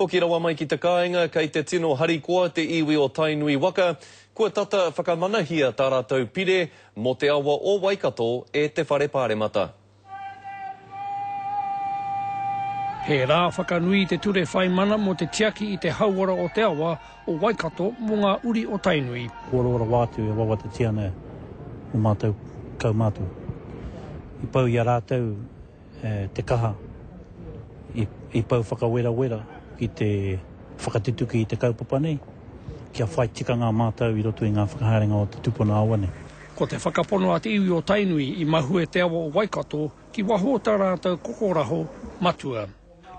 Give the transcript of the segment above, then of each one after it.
Hoki rawa mai ki te kāinga, kei te tino harikoa te iwi o Tainui waka, kua tata whakamanahia tā rātou pire mō te awa o Waikato e te Whare Pāremata. He rā whakanui te ture whai mana mō te tiaki i te hauora o te awa o Waikato mō ngā uri o Tainui. Kua roa rawa atu e wawatatia ana ō mātou kaumātua. I pau i a rātou te kaha i pau whakawerawera ki te whakatutuki i te kaupapa nei, kia whai tikanga mātou i roto i ngā whakahaerenga o te tupuna awa nei. Ko te whakapono a te iwi o Tainui i mahue te awa o Waikato ki waho o tā rātou kokoraho matua.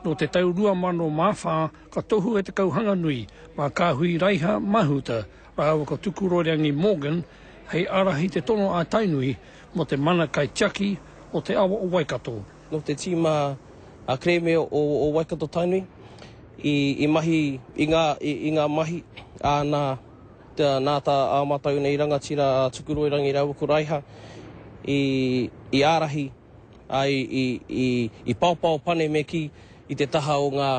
Nō te tau 2004 ka tohua te Kauhanganui mā Kāhui Raiha Mahuta rāua ko Tukuroirangi Morgan hei ārahi te tono a Tainui mō te mana kaitiaki o te awa o Waikato. Nō te tīma a kerēme o Waikato Tainui i mahi i ngā, i ngā mahi, ā, nā, nā tā ā mātou nei rangatira a Tukuroirangi rāua ko Raiha i, i ārahi, ā, i, i, i, i paopao pane me kī i te taha o ngā,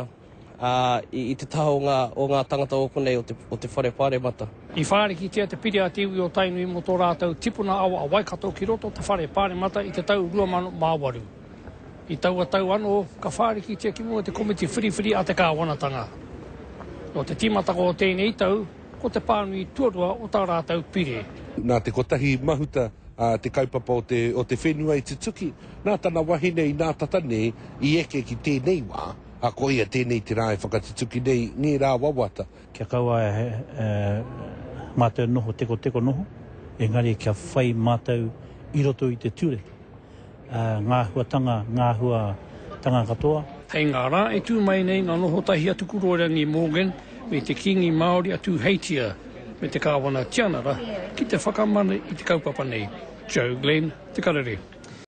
ā, i te taha o ngā, o ngā tangata o konei o te, o te Whare Pāremata. I whārikitia te pire a te iwi o Tainui mō tō rātou tipuna awa a Waikato ki roto te Whare Pāremata i te tau 2008. I taua tau anō, ka whārikitia ki mua te komiti whiriwhiri a te kāwanatanga. Nō te tīmatanga o tēnei tau, ko te pānui tuarua o tā rātou pire. Nā te kotahi mahuta a te kaupapa o te, o te whenua i tutuki, nā tana wahine i nātata nei i eke ki tēnei wā, ā, koia tēnei te rā e whakatutuki nei ngērā wawata. Kia kaua e mātou noho tekoteko noho, engari kia whai mātou i roto i te ture ngā āhuatanga, ngā āhuatanga katoa. Hei ngā rā e tū mai nei ngā noho tahi a Tukuroirangi Morgan me te Kīngi Māori a Tūheitia me te Kāwana Tianara ki te whakamana i te kaupapa nei. Joe Glenn, Te Karere.